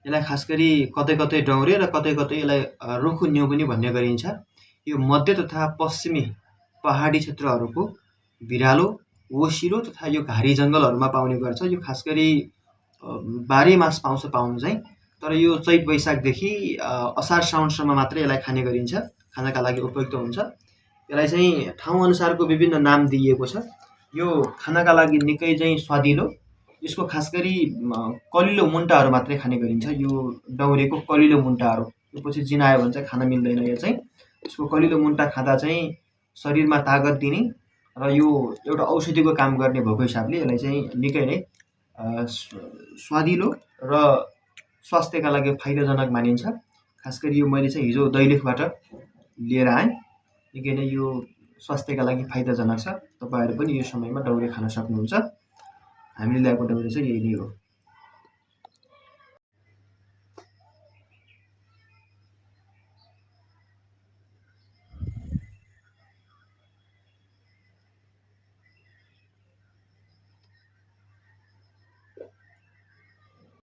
यसलाई खास गरी कतै कतै डौरे र कतै कतै यसलाई रुखु न्यु पनि भन्ने गरिन्छ। यो मध्य तथा पश्चिमी पहाडी क्षेत्रहरूको बिरालो, ओसिलो तथा यो घारी जङ्गलहरूमा पाउने गर्छ। यो खास गरी 12 मास पाउनु चाहिँ, तर यो चैत वैशाखदेखि असार साउनसम्म मात्रै यसलाई खाने गरिन्छ, खानाका लागि उपयुक्त हुन्छ। यसलाई चाहिँ ठाउँ अनुसारको विभिन्न नाम दिइएको छ। यो खानाका लागि निकै चाहिँ स्वादिलो। यसको खास गरी कलिलो मुन्टाहरू मात्रै खाने गरिन्छ। यो डौरेको कलिलो मुन्टाहरू, यो पछि जिनायो भने चाहिँ खान मिल्दैन। यो चाहिँ यसको कलिलो मुन्टा खाँदा चाहिँ शरीरमा तागत दिने र यो एउटा औषधिको काम गर्ने भएको हिसाबले यसलाई चाहिँ निकै नै स्वादिलो र स्वास्थ्यका लागि फाइदाजनक मानिन्छ। खास गरी यो मैले चाहिँ हिजो दैलेखबाट लिएर आएँ। निकै नै यो स्वास्थ्यका लागि फाइदाजनक छ। तपाईँहरू पनि यो समयमा डौरे खान सक्नुहुन्छ। हामीले ल्याएको डौरे चाहिँ यही नै हो।